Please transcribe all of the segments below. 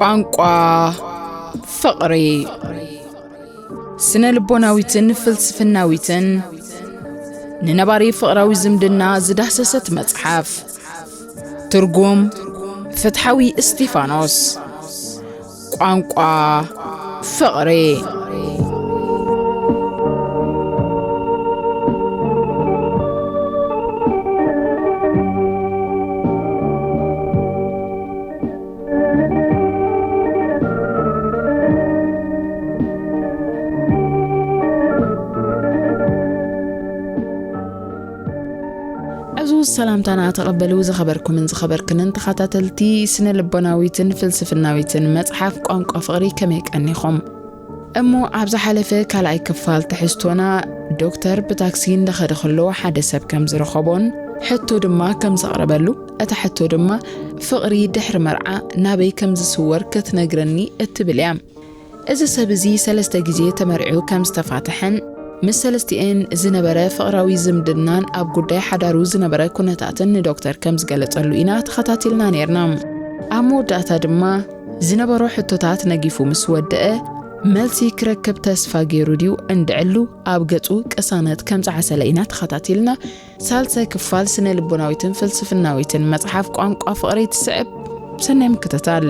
ቋንቋ ፍቕሪ። ስነ ልቦናዊትን ፍልስፍናዊትን ንነባሪ ፍቕራዊ ዝምድና ዝዳህሰሰት መጽሓፍ። ትርጉም ፍትሓዊ እስጢፋኖስ። ቋንቋ ፍቕሪ። ዕዙዝ ሰላምታና ተቐበሉ። ዝኸበርኩምን ዝኸበርክንን ተኸታተልቲ ስነ ልቦናዊትን ፍልስፍናዊትን መጽሓፍ ቋንቋ ፍቕሪ፣ ከመይ ቀኒኹም? እሞ ኣብ ዝሓለፈ ካልኣይ ክፋል ትሕዝቶና፣ ዶክተር ብታክሲ እንዳኸደ ከሎ ሓደ ሰብ ከም ዝረኸቦን ሕቶ ድማ ከም ዘቕረበሉ፣ እታ ሕቶ ድማ ፍቕሪ ድሕሪ መርዓ ናበይ ከም ዝስወር ክትነግረኒ እትብል እያ። እዚ ሰብ እዚ ሰለስተ ግዜ ተመሪዑ ከም ዝተፋትሐን ምስ ሰለስቲኤን ዝነበረ ፍቕራዊ ዝምድናን ኣብ ጉዳይ ሓዳሩ ዝነበረ ኩነታትን ንዶክተር ከም ዝገለጸሉ ኢና ተኸታቲልና ነይርና። ኣብ መወዳእታ ድማ ዝነበሮ ሕቶታት ነጊፉ ምስ ወደአ፣ መልሲ ክረክብ ተስፋ ገይሩ ድዩ እንድዕሉ ኣብ ገጹ ቅሳነት ከም ዝዓሰለ ኢና ተኸታቲልና። ሳልሳይ ክፋል ስነ ልቦናዊትን ፍልስፍናዊትን መጽሓፍ ቋንቋ ፍቕሪ ትስዕብ። ሰናይ ምክትታል።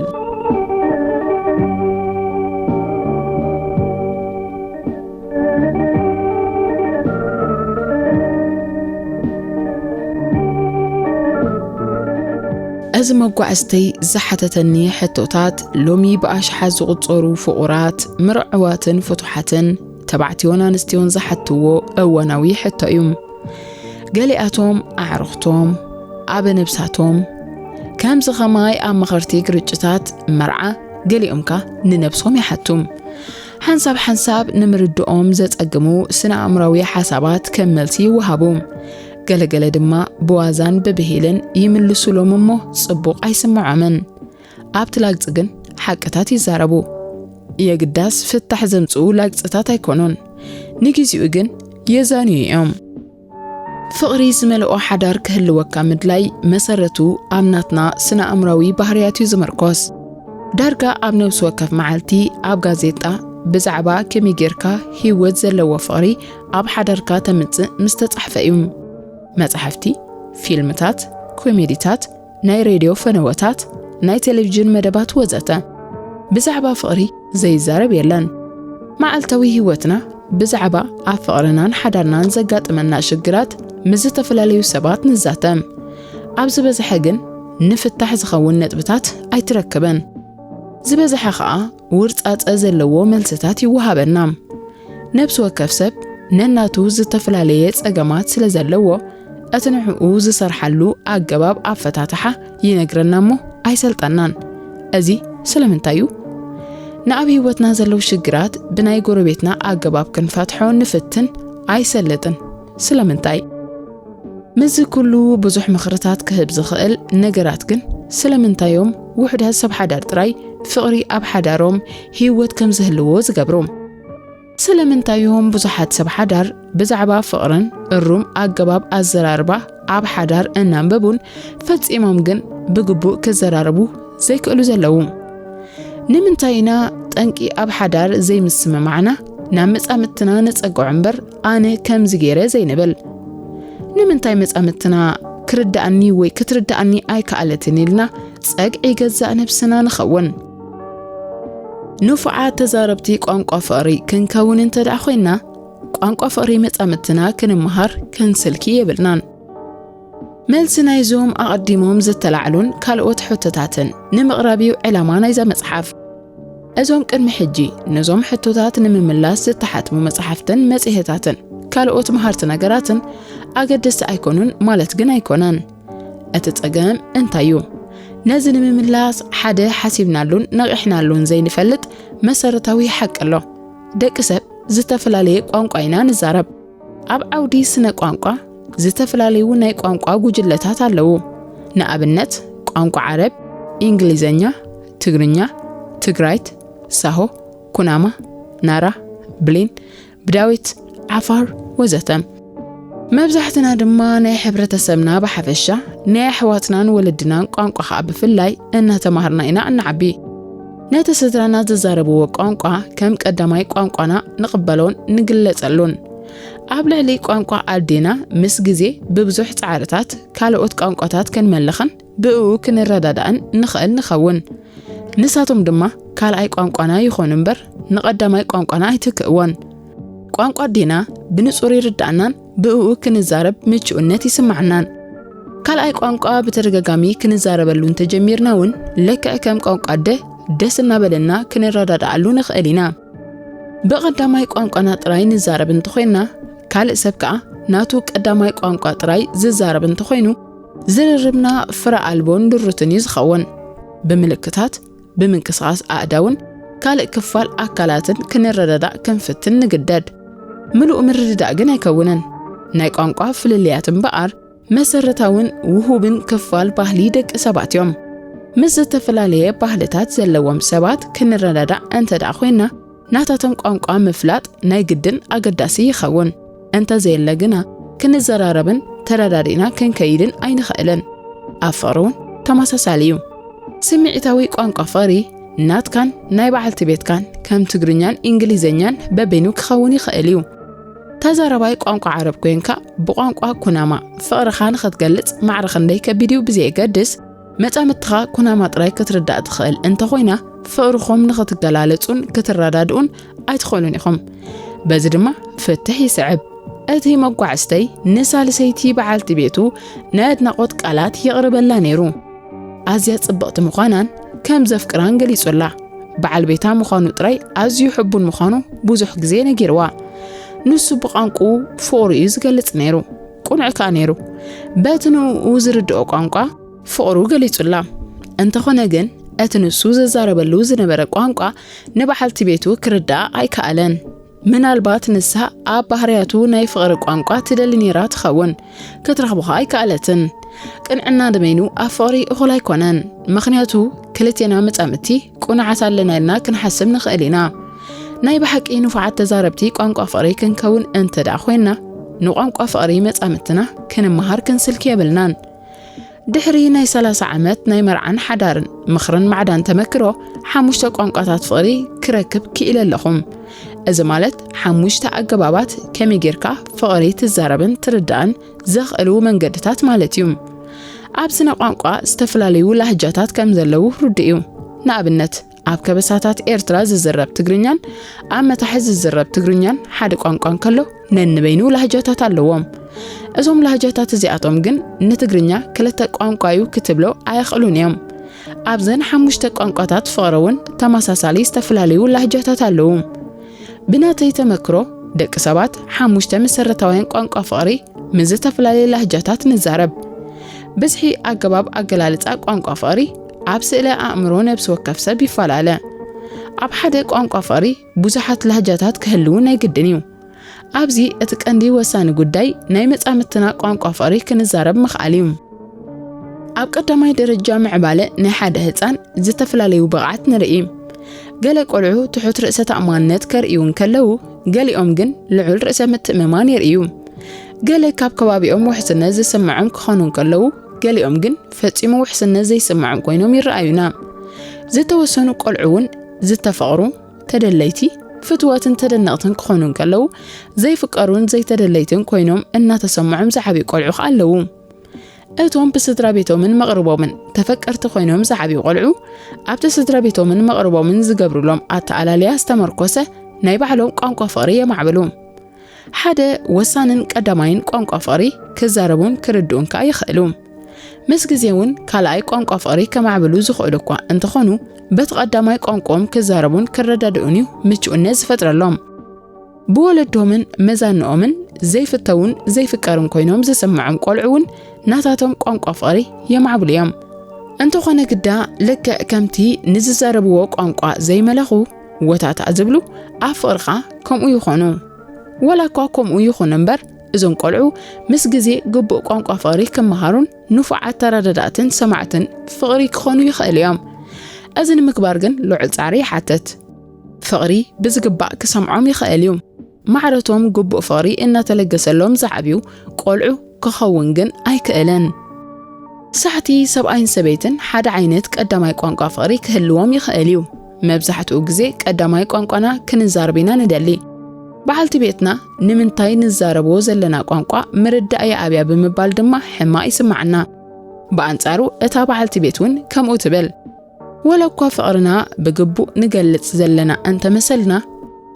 እዚ መጓዕዝተይ ዝሓተተኒ ሕቶታት፣ ሎሚ ብኣሽሓት ዝቑጸሩ ፍቑራት፣ ምርዑዋትን ፍቱሓትን፣ ተባዕትዮን ኣንስትዮን ዝሓትዎ እዋናዊ ሕቶ እዩ። ገሊኣቶም ኣዕሩኽቶም፣ ኣበ ነብሳቶም፣ ከምዚ ኸማይ ኣብ መኸርቲ ግርጭታት መርዓ፣ ገሊኦምካ ንነብሶም ይሓቱ። ሓንሳብ ሓንሳብ ንምርድኦም ዘጸግሙ ስነ ኣእምራዊ ሓሳባት ከም መልሲ ይወሃቡ። ገለገለ ድማ ብዋዛን ብብሂልን ይምልሱሎም እሞ ጽቡቕ ኣይስምዖምን። ኣብቲ ላግጺ ግን ሓቅታት ይዛረቡ። የግዳስ ፍታሕ ዘምጽኡ ላግጽታት ኣይኮኑን። ንግዜኡ ግን የዛንዩ እዮም። ፍቕሪ ዝመልኦ ሓዳር ክህልወካ ምድላይ መሰረቱ ኣብ ናትና ስነ ኣእምራዊ ባህርያት እዩ ዝምርኮስ። ዳርጋ ኣብ ነብሲ ወከፍ መዓልቲ ኣብ ጋዜጣ ብዛዕባ ከመይ ጌርካ ህይወት ዘለዎ ፍቕሪ ኣብ ሓዳርካ ተምጽእ ምስ ተጻሕፈ እዩ። መጻሕፍቲ፣ ፊልምታት፣ ኮሜዲታት፣ ናይ ሬድዮ ፈነወታት፣ ናይ ቴሌቪዥን መደባት ወዘተ። ብዛዕባ ፍቕሪ ዘይዛረብ የለን። መዓልታዊ ህይወትና ብዛዕባ ኣብ ፍቕርናን ሓዳርናን ዘጋጥመና ሽግራት ምስ ዝተፈላለዩ ሰባት ንዛተም። ኣብ ዝበዝሐ ግን ንፍታሕ ዝኸውን ነጥብታት ኣይትረክብን። ዝበዝሐ ኸኣ ውርጻጸ ዘለዎ መልስታት ይወሃበና። ነብሲ ወከፍ ሰብ ነናቱ ዝተፈላለየ ጸገማት ስለ ዘለዎ፣ እቲ ንዕኡ ዝሰርሓሉ ኣገባብ ኣፈታትሓ ይነግረና እሞ ኣይሰልጠናን። እዚ ስለምንታይ እዩ? ንኣብ ህይወትና ዘለዉ ሽግራት ብናይ ጎረቤትና ኣገባብ ክንፈትሖ ንፍትን ኣይሰልጥን። ስለምንታይ? ምስዚ ኩሉ ብዙሕ ምኽርታት ክህብ ዝኽእል ነገራት ግን፣ ስለምንታይ እዮም ውሑዳት ሰብ ሓዳር ጥራይ ፍቕሪ ኣብ ሓዳሮም ህይወት ከም ዝህልዎ ዝገብሩ? ስለምንታይ እዮም ብዙሓት ሰብ ሓዳር ብዛዕባ ፍቕርን እሩም ኣገባብ ኣዘራርባ ኣብ ሓዳር እናንበቡን ፈጺሞም ግን ብግቡእ ክዘራረቡ ዘይክእሉ ዘለዉ? ንምንታይ ኢና ጠንቂ ኣብ ሓዳር ዘይምስምማዕና ናብ መጻምድትና ንጸግዖ እምበር፣ ኣነ ከምዚ ገይረ ዘይንብል? ንምንታይ መጻምድትና ክርድኣኒ ወይ ክትርድኣኒ ኣይከኣለትን ኢልና ጸግዒ ገዛእ ነብስና ንኸውን? ንፉዓት ተዛረብቲ ቋንቋ ፍቕሪ ክንከውን እንተ ደኣ ኮይንና፣ ቋንቋ ፍቕሪ መጻምድትና ክንመሃር ክንስልኪ የብልናን። መልሲ ናይዞም ኣቐዲሞም ዝተላዕሉን ካልኦት ሕቶታትን ንምቕራብ እዩ ዕላማ ናይዛ መጽሓፍ። እዞም ቅድሚ ሕጂ ነዞም ሕቶታት ንምምላስ ዝተሓትሙ መጻሕፍትን መጽሔታትን ካልኦት መሃርቲ ነገራትን ኣገደስቲ ኣይኮኑን ማለት ግን ኣይኮነን። እቲ ጸገም እንታይ እዩ? ነዚ ንምምላስ ሓደ ሓሲብናሉን ነቒሕናሉን ዘይንፈልጥ መሰረታዊ ሓቂ ኣሎ። ደቂ ሰብ ዝተፈላለየ ቋንቋ ኢና ንዛረብ። ኣብ ዓውዲ ስነ ቋንቋ ዝተፈላለዩ ናይ ቋንቋ ጉጅለታት ኣለዉ። ንኣብነት፣ ቋንቋ ዓረብ፣ እንግሊዘኛ፣ ትግርኛ፣ ትግራይት፣ ሳሆ፣ ኩናማ፣ ናራ፣ ብሊን፣ ብዳዊት፣ ዓፋር ወዘተ። መብዛሕትና ድማ ናይ ሕብረተሰብና ብሓፈሻ፣ ናይ ኣሕዋትናን ወለድናን ቋንቋ ኸኣ ብፍላይ እናተማሃርና ኢና እንዓቢ። ነቲ ስድራና ዝዛረብዎ ቋንቋ ከም ቀዳማይ ቋንቋና ንቕበሎን ንግለጸሉን። ኣብ ልዕሊ ቋንቋ ኣዴና ምስ ግዜ ብብዙሕ ጻዕርታት ካልኦት ቋንቋታት ክንመልኽን ብእኡ ክንረዳዳእን ንኽእል ንኸውን። ንሳቶም ድማ ካልኣይ ቋንቋና ይኾኑ እምበር ንቐዳማይ ቋንቋና ኣይትክእዎን። ቋንቋ ኣዴና ብንጹር ይርዳእናን ብእኡ ክንዛረብ ምቹእነት ይስማዓናን። ካልኣይ ቋንቋ ብተደጋጋሚ ክንዛረበሉ እንተጀሚርና እውን ልክዕ ከም ቋንቋ ኣደ ደስ እናበለና ክንረዳዳኣሉ ንኽእል ኢና። ብቐዳማይ ቋንቋና ጥራይ ንዛረብ እንተኾይንና፣ ካልእ ሰብ ከኣ ናቱ ቀዳማይ ቋንቋ ጥራይ ዝዛረብ እንተኾይኑ፣ ዝርርብና ፍረ ኣልቦን ድሩትን እዩ ዝኸውን። ብምልክታት፣ ብምንቅስቓስ ኣእዳውን ካልእ ክፋል ኣካላትን ክንረዳዳእ ክንፍትን ንግደድ። ምሉእ ምርድዳእ ግን ኣይከውንን። ናይ ቋንቋ ፍልልያት እምበኣር መሰረታውን ውሁብን ክፋል ባህሊ ደቂ ሰባት እዮም። ምስ ዝተፈላለየ ባህልታት ዘለዎም ሰባት ክንረዳዳእ እንተ ደኣ ኮይንና፣ ናታቶም ቋንቋ ምፍላጥ ናይ ግድን ኣገዳሲ ይኸውን። እንተ ዘየለ ግና፣ ክንዘራረብን ተረዳዲእና ክንከይድን ኣይንኽእልን። ኣብ ፍቕሪ እውን ተመሳሳሊ እዩ። ስምዒታዊ ቋንቋ ፍቕሪ ናትካን ናይ በዓልቲ ቤትካን ከም ትግርኛን እንግሊዝኛን በበይኑ ክኸውን ይኽእል እዩ። ተዛራባይ ቋንቋ ዓረብ ኮይንካ ብቋንቋ ኩናማ ፍቕርኻ ንኽትገልጽ ማዕረ ክንደይ ከቢድ እዩ ብዘየገድስ፣ መጻምድትኻ ኩናማ ጥራይ ክትርዳእ ትኽእል እንተኾይና፣ ፍቕርኹም ንኽትገላለጹን ክትረዳድኡን ኣይትኽእሉን ኢኹም። በዚ ድማ ፍትሕ ይስዕብ። እቲ መጓዕዝተይ ንሳልሰይቲ በዓልቲ ቤቱ ናይ ኣድናቖት ቃላት የቕርበላ ነይሩ። ኣዝያ ጽብቕቲ ምዃናን ከም ዘፍቅራን ገሊጹላ። በዓል ቤታ ምዃኑ ጥራይ ኣዝዩ ሕቡን ምዃኑ ብዙሕ ግዜ ነጊርዋ። ንሱ ብቋንቋኡ ፍቕሩ እዩ ዝገልጽ ነይሩ። ቅኑዕ ከኣ ነይሩ። በቲ ንኡ ዝርድኦ ቋንቋ ፍቕሩ ገሊጹላ። እንተኾነ ግን፣ እቲ ንሱ ዝዛረበሉ ዝነበረ ቋንቋ ንበዓልቲ ቤቱ ክርድኣ ኣይከኣለን። ምናልባት ንሳ ኣብ ባህርያቱ ናይ ፍቕሪ ቋንቋ ትደሊ ነይራ ትኸውን፣ ክትረኽቦ ኸኣ ኣይከኣለትን። ቅንዕና ደበይኑ ኣብ ፍቕሪ እኹል ኣይኮነን፣ ምኽንያቱ ክልቴና መጻምድቲ ቅኑዓት ኣለና ኢልና ክንሓስብ ንኽእል ኢና። ናይ ብሓቂ ንፉዓት ተዛረብቲ ቋንቋ ፍቕሪ ክንከውን እንተ ደኣ ኮይንና፣ ንቋንቋ ፍቕሪ መጻምድትና ክንመሃር ክንስልኪ የብልናን። ድሕሪ ናይ ሰላሳ ዓመት ናይ መርዓን ሓዳርን፣ ምኽርን ማዕዳን ተመክሮ፣ ሓሙሽተ ቋንቋታት ፍቕሪ ክረክብ ክኢለ ኣለኹ። እዚ ማለት ሓሙሽተ ኣገባባት ከመይ ጌርካ ፍቕሪ ትዛረብን ትርዳእን ዘኽእሉ መንገድታት ማለት እዩ። ኣብ ስነ ቋንቋ ዝተፈላለዩ ላህጃታት ከም ዘለዉ ርዱእ እዩ። ንኣብነት፣ ኣብ ከበሳታት ኤርትራ ዝዝረብ ትግርኛን ኣብ መታሕት ዝዝረብ ትግርኛን ሓደ ቋንቋ እንከሎ፣ ነንበይኑ ላህጃታት ኣለዎም። እዞም ላህጃታት እዚኣቶም ግን ንትግርኛ ክልተ ቋንቋ እዩ ክትብሎ ኣየኽእሉን እዮም። ኣብዘን ሓሙሽተ ቋንቋታት ፍቕሪ እውን ተመሳሳሊ ዝተፈላለዩ ላህጃታት ኣለዉ። ብናተይ ተመክሮ፣ ደቂ ሰባት ሓሙሽተ መሰረታውያን ቋንቋ ፍቕሪ ምስ ዝተፈላለየ ላህጃታት ንዛረብ። ብዝሒ ኣገባብ ኣገላልጻ ቋንቋ ፍቕሪ ኣብ ስእለ ኣእምሮ ነብሲ ወከፍ ሰብ ይፈላለ። ኣብ ሓደ ቋንቋ ፍቕሪ ብዙሓት ላህጃታት ክህልዉ ናይ ግድን እዩ። ኣብዚ እቲ ቀንዲ ወሳኒ ጉዳይ ናይ መጻምድትና ቋንቋ ፍቕሪ ክንዛረብ ምኽኣል እዩ። ኣብ ቀዳማይ ደረጃ ምዕባለ ናይ ሓደ ህጻን ዝተፈላለዩ ብቕዓት ንርኢ። ገለ ቆልዑ ትሑት ርእሰ ተኣማንነት ከርእዩ እንከለዉ፣ ገሊኦም ግን ልዑል ርእሰ ምትእምማን የርእዩ። ገለ ካብ ከባቢኦም ውሕስነት ዝስምዖም ክኾኑ እንከለዉ፣ ገሊኦም ግን ፈጺሙ ውሕስነት ዘይስምዖም ኮይኖም ይረኣዩና። ዝተወሰኑ ቆልዑ እውን ዝተፈቕሩ፣ ተደለይቲ፣ ፍትዋትን ተደነቕትን ክኾኑ እንከለዉ፣ ዘይፍቀሩን ዘይተደለይትን ኮይኖም እናተሰምዖም ዝዓብዩ ቆልዑ ከኣ ኣለዉ። እቶም ብስድራ ቤቶምን መቕርቦምን ተፈቀርቲ ኮይኖም ዝዓብዩ ቆልዑ፣ ኣብቲ ስድራ ቤቶምን መቕርቦምን ዝገብሩሎም ኣተኣላልያ ዝተመርኮሰ ናይ ባዕሎም ቋንቋ ፍቕሪ የማዕብሉ። ሓደ ወሳንን ቀዳማይን ቋንቋ ፍቕሪ ክዛረቡን ክርድኡን ከኣ ይኽእሉ። ምስ ግዜ እውን ካልኣይ ቋንቋ ፍቕሪ ከማዕብሉ ዝኽእሉ እኳ እንተኾኑ፣ በቲ ቀዳማይ ቋንቋኦም ክዛረቡን ክረዳድኡን እዩ ምቹእነት ዝፈጥረሎም። ብወለዶምን መዛንኦምን ዘይፍተውን ዘይፍቀርን ኮይኖም ዝስምዖም ቆልዑ እውን ናታቶም ቋንቋ ፍቕሪ የማዕብሉ እዮም። እንተኾነ ግዳ፣ ልክዕ ከምቲ ንዝዛረብዎ ቋንቋ ዘይመለኹ ወታታ ዝብሉ፣ ኣብ ፍቕርኻ ከምኡ ይኾኑ። ወላ እኳ ከምኡ ይኹን እምበር፣ እዞም ቆልዑ ምስ ግዜ ግቡእ ቋንቋ ፍቕሪ ክመሃሩን ንፉዓት ተረዳዳእትን ሰማዕትን ፍቕሪ ክኾኑ ይኽእሉ እዮም። እዚ ንምግባር ግን ልዑል ጻዕሪ ይሓትት። ፍቕሪ ብዝግባእ ክሰምዖም ይኽእል እዩ። ማዕረቶም ግቡእ ፍቕሪ እናተለገሰሎም ዝዓብዩ ቆልዑ ክኸውን ግን ኣይክእልን። ሳሕቲ ሰብኣይን ሰበይትን ሓደ ዓይነት ቀዳማይ ቋንቋ ፍቕሪ ክህልዎም ይኽእል እዩ። መብዛሕትኡ ግዜ ቀዳማይ ቋንቋና ክንዛረብ ኢና ንደሊ። በዓልቲ ቤትና ንምንታይ ንዛረቦ ዘለና ቋንቋ ምርዳእ ይኣብያ ብምባል ድማ ሕማቕ ይስምዓና። ብኣንጻሩ እታ በዓልቲ ቤት እውን ከምኡ ትብል። ወላ እኳ ፍቕርና ብግቡእ ንገልጽ ዘለና እንተመሰልና፣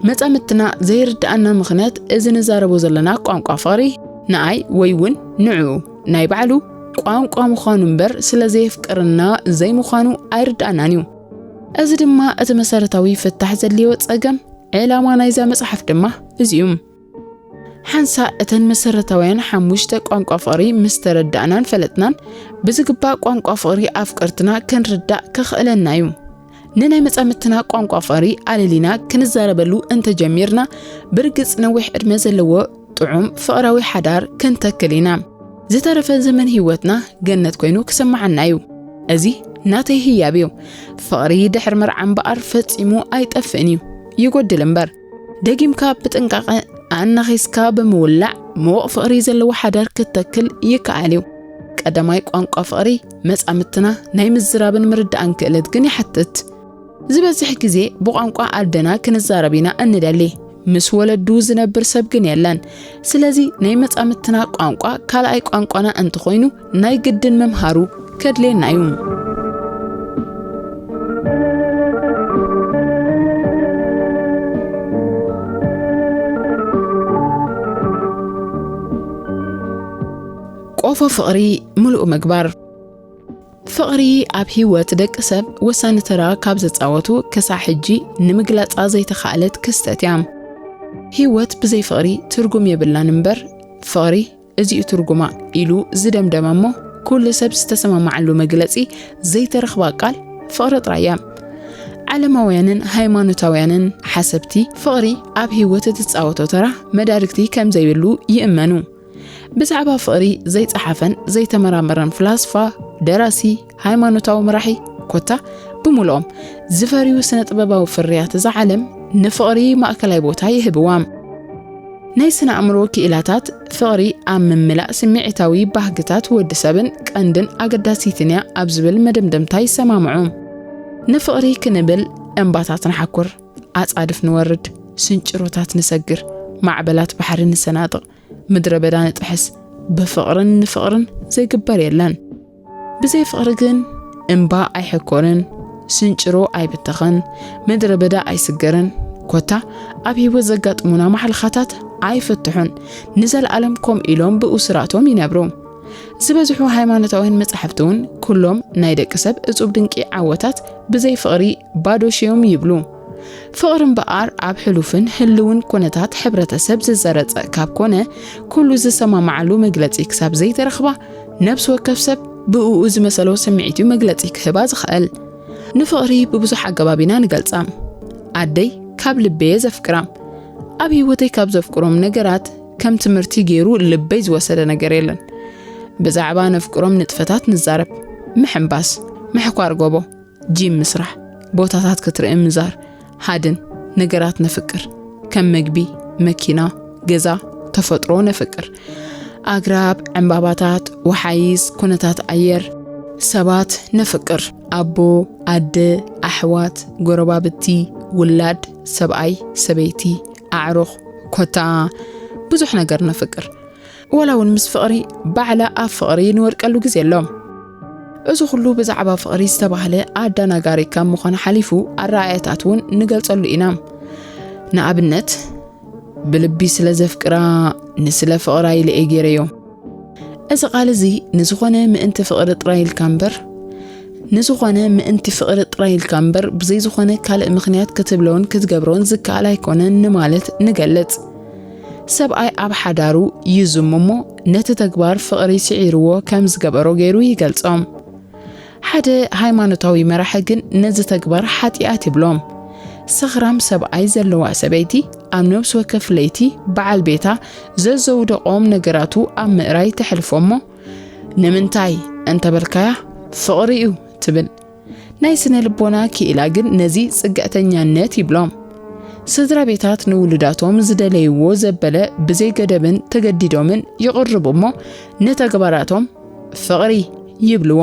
መጻምድትና ዘይርድኣና ምኽንያት እዚ ንዛረቦ ዘለና ቋንቋ ፍቕሪ ንኣይ ወይ እውን ንዕኡ ናይ ባዕሉ ቋንቋ ምዃኑ እምበር ስለ ዘየፍቅረና ዘይምዃኑ ኣይርድኣናን እዩ። እዚ ድማ እቲ መሰረታዊ ፍታሕ ዘድልዮ ጸገም፣ ዕላማ ናይዛ መጽሓፍ ድማ እዚ እዩ። ሓንሳእ እተን መሰረታውያን ሓሙሽተ ቋንቋ ፍቕሪ ምስ ተረዳእናን ፈለጥናን፣ ብዝግባእ ቋንቋ ፍቕሪ ኣፍቀርትና ክንርዳእ ከኽእለና እዩ። ንናይ መጻምድትና ቋንቋ ፍቕሪ ኣለሊና ክንዛረበሉ እንተጀሚርና፣ ብርግጽ ነዊሕ ዕድመ ዘለዎ ጥዑም ፍቕራዊ ሓዳር ክንተክል ኢና። ዝተረፈ ዘመን ህይወትና ገነት ኮይኑ ክስምዓና እዩ። እዚ ናተይ ህያብ እዩ። ፍቕሪ ድሕሪ መርዓ እምበኣር ፈጺሙ ኣይጠፍእን እዩ፣ ይጎድል እምበር። ደጊምካ ብጥንቃቐ ኣናኺስካ ብምውላዕ ምዉቕ ፍቕሪ ዘለዎ ሓዳር ክትተክል ይከኣል እዩ። ቀዳማይ ቋንቋ ፍቕሪ መጻምድትና ናይ ምዝራብን ምርዳእን ክእለት ግን ይሓትት። ዝበዝሕ ግዜ ብቋንቋ ኣደና ክንዛረብ ኢና እንደሊ። ምስ ወለዱ ዝነብር ሰብ ግን የለን። ስለዚ ናይ መጻምድትና ቋንቋ ካልኣይ ቋንቋና እንተኾይኑ ናይ ግድን ምምሃሩ ከድልየና እዩ። ቆፎ ፍቕሪ ምሉእ ምግባር። ፍቕሪ ኣብ ህይወት ደቂ ሰብ ወሳኒ ተራ ካብ ዘጻወቱ ክሳዕ ሕጂ ንምግላጻ ዘይተኻእለት ክስተት እያ። ህይወት ብዘይ ፍቕሪ ትርጉም የብላን እምበር፣ ፍቕሪ እዚ'ዩ ትርጉማ ኢሉ ዝደምደመ እሞ ኩሉ ሰብ ዝተሰማማዓሉ መግለጺ ዘይተረኽባ ቃል ፍቕሪ ጥራይ እያ። ዓለማውያንን ሃይማኖታውያንን ሓሰብቲ ፍቕሪ ኣብ ህይወት እትጻወቶ ተራ መዳርግቲ ከም ዘይብሉ ይእመኑ። ብዛዕባ ፍቕሪ ዘይጸሓፈን ዘይተመራመረን ፍላስፋ፣ ደራሲ፣ ሃይማኖታዊ መራሒ፣ ኮታ ብምልኦም ዝፈርዩ ስነ ጥበባዊ ፍርያት እዛ ዓለም ንፍቕሪ ማእከላይ ቦታ ይህብዋ። ናይ ስነ ኣእምሮ ክኢላታት ፍቕሪ ኣብ ምምላእ ስምዒታዊ ባህግታት ወዲ ሰብን ቀንድን ኣገዳሲትን እያ ኣብ ዝብል መደምደምታ ይሰማምዑ። ንፍቕሪ ክንብል እምባታት ንሓኩር፣ ኣጻድፍ ንወርድ፣ ስንጭሮታት ንሰግር፣ ማዕበላት ባሕሪ ንሰናጥቕ፣ ምድረ በዳ ንጥሕስ፣ ብፍቕርን ንፍቕርን ዘይግበር የለን። ብዘይ ፍቕሪ ግን እምባ ኣይሕኮርን፣ ስንጭሮ ኣይብተኽን፣ ምድረ በዳ ኣይስገርን፣ ኮታ ኣብ ህይወት ዘጋጥሙና ማሕለኻታት ኣይፍትሑን፣ ንዘለኣለም ኮም ኢሎም ብእሱራቶም ይነብሩ። ዝበዝሑ ሃይማኖታውያን መጻሕፍቲ እውን ኩሎም ናይ ደቂ ሰብ እጹብ ድንቂ ዓወታት ብዘይ ፍቕሪ ባዶ ሽዮም ይብሉ። ፍቕሪ እምበኣር ኣብ ሕሉፍን ህልውን ኩነታት ሕብረተሰብ ዝዘረጸ ካብ ኮነ፣ ኩሉ ዝሰማማዓሉ መግለጺ ክሳብ ዘይተረኽባ፣ ነብሲ ወከፍ ሰብ ብእኡ ዝመሰሎ ስምዒት እዩ መግለጺ ክህባ ዝኽእል። ንፍቕሪ ብብዙሕ ኣገባብ ኢና ንገልጻ። ኣደይ ካብ ልበየ ዘፍቅራ። ኣብ ህይወተይ ካብ ዘፍቅሮም ነገራት ከም ትምህርቲ ገይሩ ልበይ ዝወሰደ ነገር የለን። ብዛዕባ ነፍቅሮም ንጥፈታት ንዛረብ። ምሕንባስ፣ ምሕኳር ጎቦ፣ ጂም ምስራሕ፣ ቦታታት ክትርኢ ምዛር፣ ሃድን ነገራት ነፍቅር። ከም መግቢ፣ መኪና፣ ገዛ፣ ተፈጥሮ ነፍቅር። ኣግራብ፣ ዕምባባታት፣ ወሓይዝ፣ ኩነታት ኣየር፣ ሰባት ነፍቅር። ኣቦ፣ ኣደ፣ ኣሕዋት፣ ጎረባብቲ፣ ውላድ፣ ሰብኣይ፣ ሰበይቲ፣ ኣዕሩኽ፣ ኮታ ብዙሕ ነገር ነፍቅር። ወላ እውን ምስ ፍቕሪ ባዕላ ኣብ ፍቕሪ ንወድቀሉ ግዜ ኣሎ። እዚ ኩሉ ብዛዕባ ፍቕሪ ዝተባህለ ኣደናጋሪ ካብ ምዃን ሓሊፉ ኣረኣእያታት እውን ንገልጸሉ ኢና። ንኣብነት፣ ብልቢ ስለ ዘፍቅራ ንስለ ፍቕራ ኢለ እየ ገይረዮ። እዚ ቃል እዚ ንዝኾነ ምእንቲ ፍቕሪ ጥራይ ኢልካ እምበር፣ ንዝኾነ ምእንቲ ፍቕሪ ጥራይ ኢልካ እምበር፣ ብዘይ ዝኾነ ካልእ ምኽንያት ክትብሎን ክትገብሮን ዝከኣል ኣይኮነን ንማለት ንገልጽ። ሰብኣይ ኣብ ሓዳሩ ይዝሙ እሞ፣ ነቲ ተግባር ፍቕሪ ስዒርዎ ከም ዝገበሮ ገይሩ ይገልጾ። ሓደ ሃይማኖታዊ መራሒ ግን ነዚ ተግባር ሓጢኣት ይብሎ። ሰኽራም ሰብኣይ ዘለዋ ሰበይቲ ኣብ ነብሲ ወከፍ ለይቲ በዓል ቤታ ዘዘውደቖም ነገራቱ ኣብ ምእራይ ተሕልፎ እሞ፣ ንምንታይ እንተበልካያ፣ ፍቕሪ እዩ ትብል። ናይ ስነ ልቦና ክኢላ ግን ነዚ ጽግዕተኛነት ይብሎ። ስድራ ቤታት ንውሉዳቶም ዝደለይዎ ዘበለ ብዘይ ገደብን ተገዲዶምን ይቕርቡ እሞ፣ ንተግባራቶም ፍቕሪ ይብልዎ።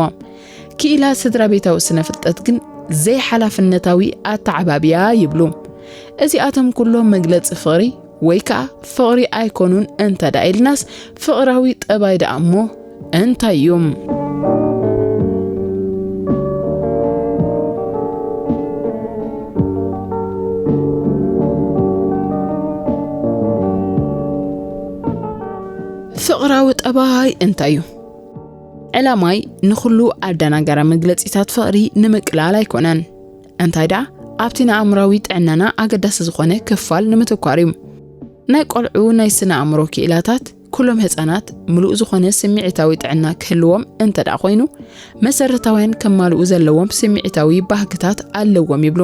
ክኢላ ስድራ ቤታዊ ስነ ፍልጠት ግን ዘይሓላፍነታዊ ኣተዓባብያ ይብሉ። እዚኣቶም ኩሎም መግለጺ ፍቕሪ ወይ ከኣ ፍቕሪ ኣይኮኑን እንተ ደኣ ኢልናስ፣ ፍቕራዊ ጠባይ ደኣ እሞ እንታይ እዩ? ፍቕራዊ ጠባይ እንታይ እዩ? ዕላማይ ንኹሉ ኣደናጋሪ መግለጺታት ፍቕሪ ንምቅላል ኣይኮነን። እንታይ ደኣ፣ ኣብቲ ንኣእምራዊ ጥዕናና ኣገዳሲ ዝኾነ ክፋል ንምትኳር እዩ። ናይ ቆልዑ ናይ ስነ ኣእምሮ ክኢላታት፣ ኩሎም ህጻናት ምሉእ ዝኾነ ስምዒታዊ ጥዕና ክህልዎም እንተ ደኣ ኮይኑ፣ መሰረታውያን ከማልኡ ዘለዎም ስምዒታዊ ባህግታት ኣለዎም ይብሉ።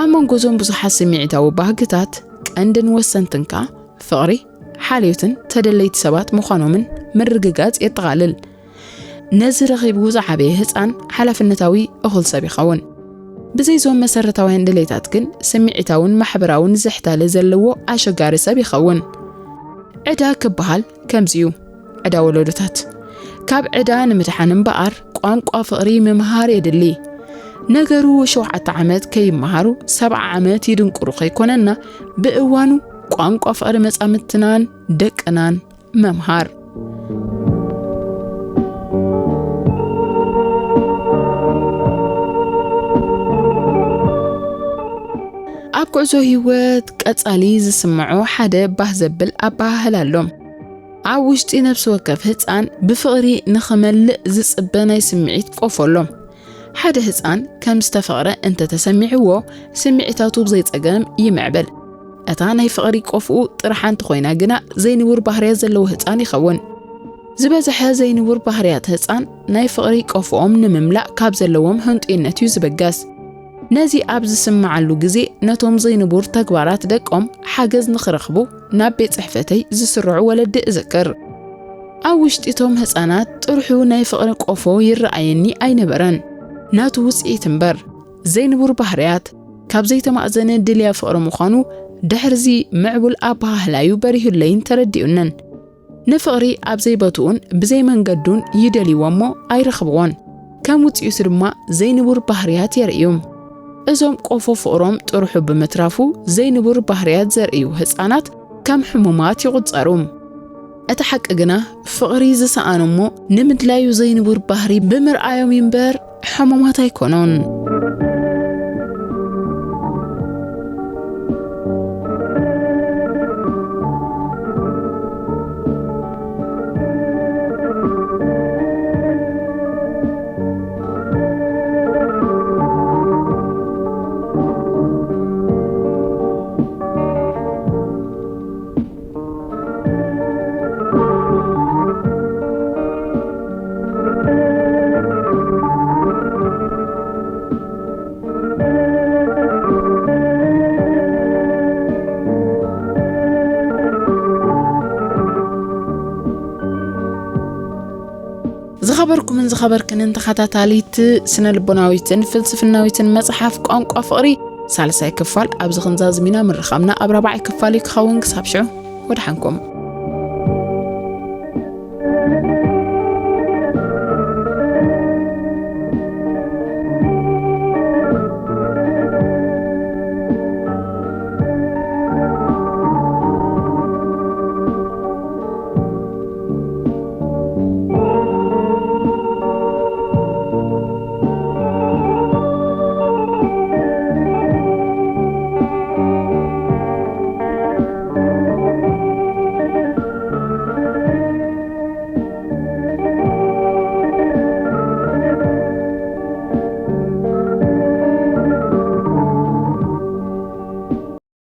ኣብ መንጎ እዞም ብዙሓት ስምዒታዊ ባህግታት፣ ቀንድን ወሰንትን ከኣ ፍቕሪ፣ ሓልዮትን ተደለይቲ ሰባት ምዃኖምን ምርግጋጽ የጠቓልል። ነዚ ረኺቡ ዝዓበየ ህጻን ሓላፍነታዊ እኹል ሰብ ይኸውን። ብዘይዞም መሰረታውያን ድሌታት ግን ስምዒታውን ማሕበራውን ዝሕታለ ዘለዎ ኣሸጋሪ ሰብ ይኸውን። ዕዳ ክበሃል ከምዚ እዩ። ዕዳ ወለዶታት። ካብ ዕዳ ንምድሓን እምበኣር ቋንቋ ፍቕሪ ምምሃር የድሊ። ነገሩ ሸውዓተ ዓመት ከይመሃሩ ሰብዓ ዓመት ይድንቁሩ ከይኮነና፣ ብእዋኑ ቋንቋ ፍቕሪ መጻምድትናን ደቅናን መምሃር። ኣብ ጉዕዞ ህይወት ቀጻሊ ዝስምዖ ሓደ ባህ ዘብል ኣበሃህላ ኣሎ። ኣብ ውሽጢ ነፍሲ ወከፍ ህጻን ብፍቕሪ ንኽመልእ ዝጽበ ናይ ስምዒት ቆፎ ኣሎ። ሓደ ህጻን ከም ዝተፈቕረ እንተ ተሰሚዕዎ፣ ስምዒታቱ ብዘይጸገም ይምዕብል። እታ ናይ ፍቕሪ ቆፍኡ ጥርሓ እንተኾይና ግና፣ ዘይንቡር ባህርያት ዘለዎ ህጻን ይኸውን። ዝበዝሐ ዘይንቡር ባህርያት ህጻን ናይ ፍቕሪ ቆፍኦም ንምምላእ ካብ ዘለዎም ህንጡይነት እዩ ዝብገስ። ነዚ ኣብ ዝስምዓሉ ግዜ፣ ነቶም ዘይንቡር ተግባራት ደቆም ሓገዝ ንኽረኽቡ ናብ ቤት ጽሕፈተይ ዝስርዑ ወለዲ እዝክር። ኣብ ውሽጢ እቶም ህጻናት ጥርሑ ናይ ፍቕሪ ቆፎ ይረኣየኒ ኣይነበረን። ናቱ ውጽኢት እምበር፣ ዘይንቡር ባህርያት፣ ካብ ዘይተማእዘነ ድልያ ፍቕሪ ምዃኑ ድሕርዚ ምዕቡል ኣበሃህላዩ በሪሁለይን ተረዲኡንን። ንፍቕሪ ኣብ ዘይቦትኡን ብዘይ መንገዱን ይደልይዎ እሞ ኣይረኽብዎን። ከም ውጽኢቱ ድማ ዘይንቡር ባህርያት የርእዩ። እዞም ቆፎ ፍቕሮም ጥርሑ ብምትራፉ ዘይንቡር ባህርያት ዘርእዩ ህጻናት ከም ሕሙማት ይቑጸሩ። እቲ ሓቂ ግና፣ ፍቕሪ ዝሰኣኑ እሞ ንምድላዩ ዘይንቡር ባህሪ ብምርኣዮም እምበር ሕሙማት ኣይኮኑን። ዝኸበርኩምን ዝኸበርክንን ተኸታታሊት ስነ ልቦናዊትን ፍልስፍናዊትን መጽሓፍ ቋንቋ ፍቕሪ፣ ሳልሳይ ክፋል ኣብዚ ክንዛዝም ኢና። ምርኻብና ኣብ ራብዓይ ክፋል እዩ ክኸውን። ክሳብ ሽዑ፣ ወድሓንኩም።